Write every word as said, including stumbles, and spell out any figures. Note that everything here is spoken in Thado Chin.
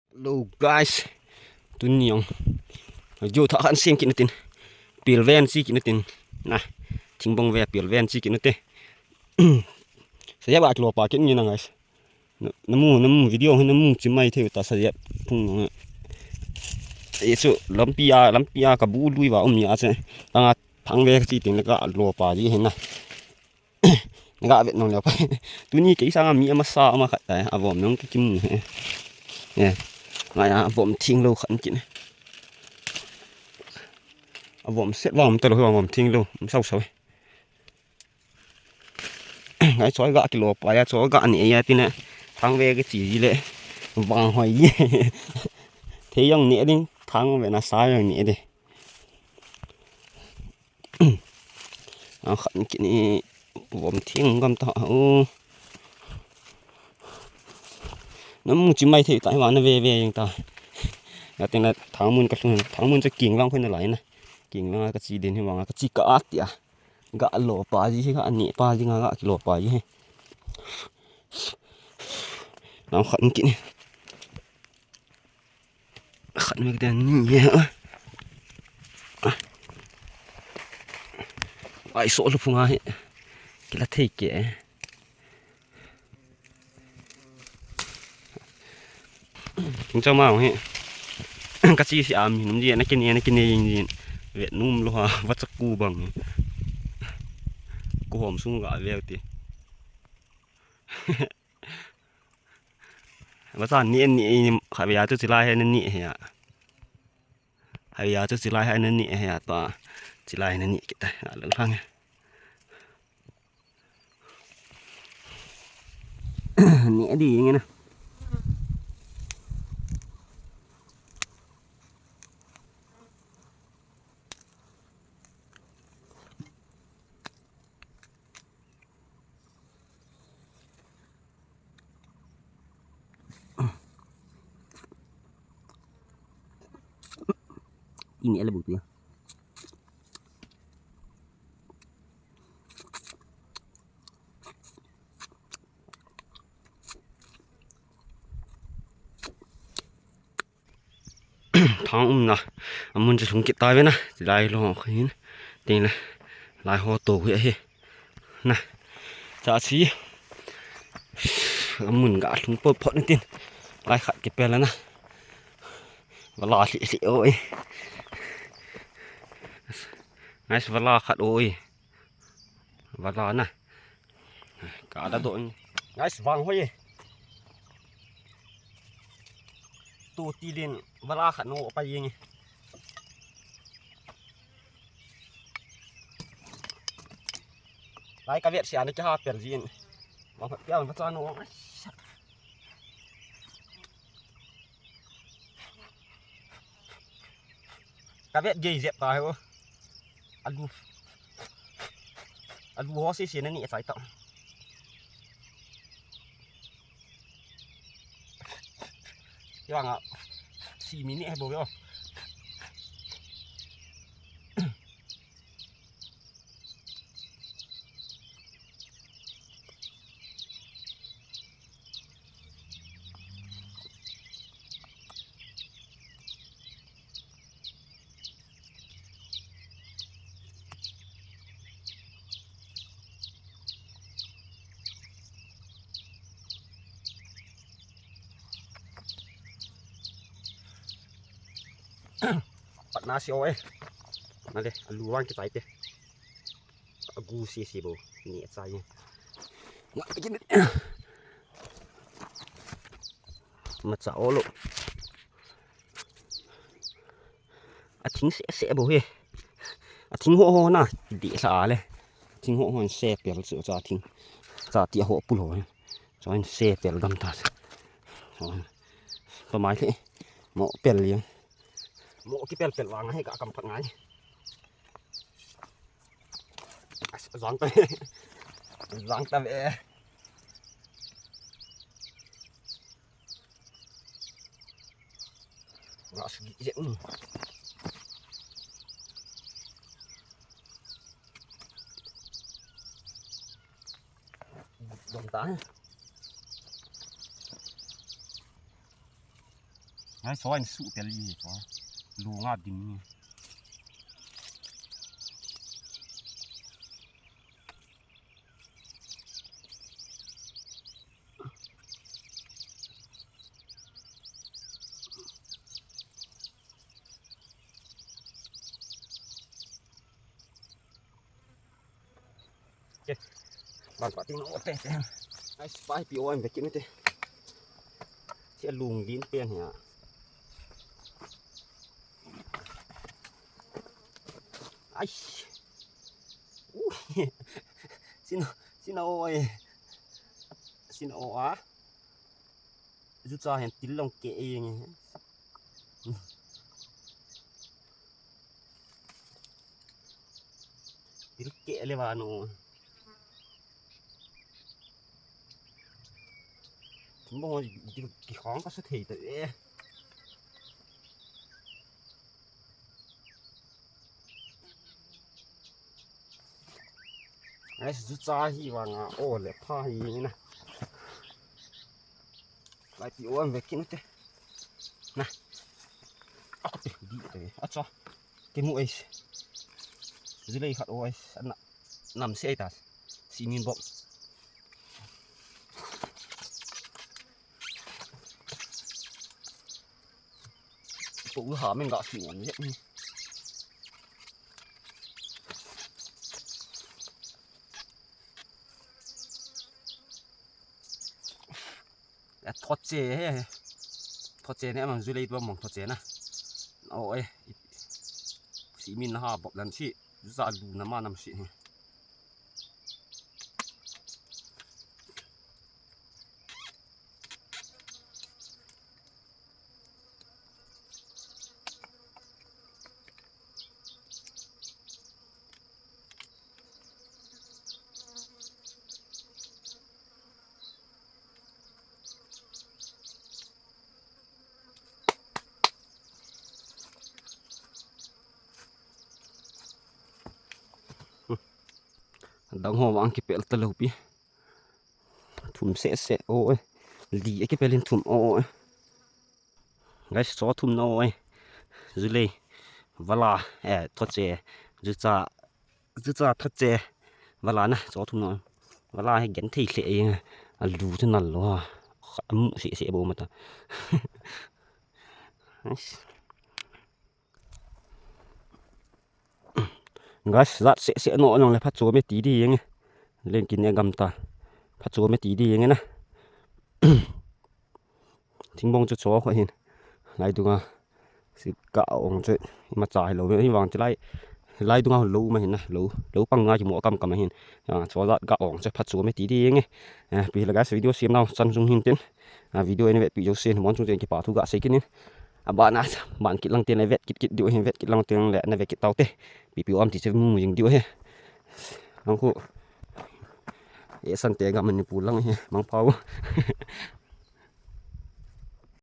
Hello guys. Tuni jong video thah khat sem kit natin. Pilven chi kit natin. Na. Thingbong ve pilven chi kit nate. Sa ya ba kilo pa kit ni na guys. Na, namu, namu video hi namu chi mai thei ta sa ya. Phung. E chu lampi a, lampi a ka bu lui va um ya che. Tanga thang ve chi tin la ka lo pa ji hi na. Ga vet nong leo pa. Tuni kei sanga mi amasa ama khat tai. Avom nong ki kimu he. Ye. Ngai avom thing lo khan kin. Avom set vam ta lo avom thing lo. Sau sau. Ngai choi ga kilo pa ya choi ga ni ya tina. Thang ve ke chi ji le. Vang hoi ye. Thei jong ni ding thang ve na sa jong ni de. A khat kini vom thing gam ta u. Namu chi mai thei ta wa na ve ve jeng ta. Ya teng na thangmun ka thung thangmun cha king lang khoi na lai na. King lang ka chi den hi wang ka chi ka at ya. Ga lo pa ji hi ga ni pa ji nga ga kilo pa ji hi. Nang khat kini. Khat mek den ni ye. Ai so lu phunga he. Kila thei ke. King chama he. Ka chi si am hin um ji na kini na kini yin yin. Vet num lo ha va cha ku bang. Ku hom sung ga ve ti. Vasa ni ni ni kha ve ya tu chilai he ni he ya. Hai ya tu chilai he ni he ya ta. Chilai ni ni kita. Alang hang. Ni di nge na. Ini ala butu ya. Thang umna amun chu lhung kit ta ve na, lai lo khin. Tin le lai ho to hi ahi. Na. Cha chi. Amun ga lhung po phot ni tin. Lai khat ki pel na. Vala hli hli oi. Nice vala khat oi. Vala na. Ka da do. Nice vang hoi. Tu ti din vala khat no pa ying. Lai ka vet sia ni ka ha per jin. Vang hoi pia vang cha no. Ka vet gei jep ta he o. Alu. Alu ho si si na ni sai ta. Yang a si mi ni he bo yo. Patna si o e. Na le, alu vang ki tai te. Agu si si bo. Ni a chai. Nga ki ni. Ma cha o lo. A thing se se bo he. A thing ho ho na. Di sa le. Thing ho ho se pel chu cha thing. Cha ti ho pu lo he. Cho in se pel gam ta. Cho in. Pa mai the. Mo pel li. Mo ki pel pel vang he ka kam phat ngai. Zang ta. Zang ta ve. Nga sugi je un. Dong ta. Ngai so in su tel hi so. Lu nga din ni. Ke. Ban pa ting no te te. Ai, spy pi o em ve kit ni te. Sia lung din pen hia. Ai. Ui. Sina, sina oi. Sina o a. Jucha hin til long ke e nge. Til ke le vano. Mo di ki khang ka sa thei ta e. Ai, jucha hi vanga o le pha hi na. Lai pi o em ve kit ni te. Na. A ko te di te. A cha. Ke mu ai. Ju lei khat o ai. Ana. Nam se ai ta. Si min bom. Ko u ha men ga si ngon ye. A thoche he. Thoche ne mang ju lei tua mang thoche na. O e. Si min ha bop lan si. Ju sa lu na ma nam si he. Dang ho vang kipel ta lo pi. Thum se se o e. Li e kipel in thum o e. Guys, cho thum no e. Ju lei. Vala, eh, thoche. Jucha, jucha thoche. Vala na, cho thum no. Vala he gen thei hle e. A lu chu nal lo ha. Kha, mu se se bo mata. Nice. Guys, jat se se no nong le phachu me ti di yeng. Len kin ne gam ta. Phachu me ti di yeng na. Thingbong chu cho kho hin. Lai dunga. Si ka ong chu. Ima cha hi lo. Hi vang chu lai. Lai dunga lo ma hin na. Lo. Lo pang nga ki mo kam kam hin. Ya, cho jat ka ong chu phachu me ti di yeng. Eh, pi la guys, video sim nau chan jung hin tin. A video in vet pi jo sen mon chung chen ki pa thu ga sei kin in. A ba na ban kit lang tin le vet kit kit diu hin vet kit lang tin le na vet kit tau te. Pi pi om ti che mu jing diu he. Ang khu. E san te ga Manipur lang he. Mang pau.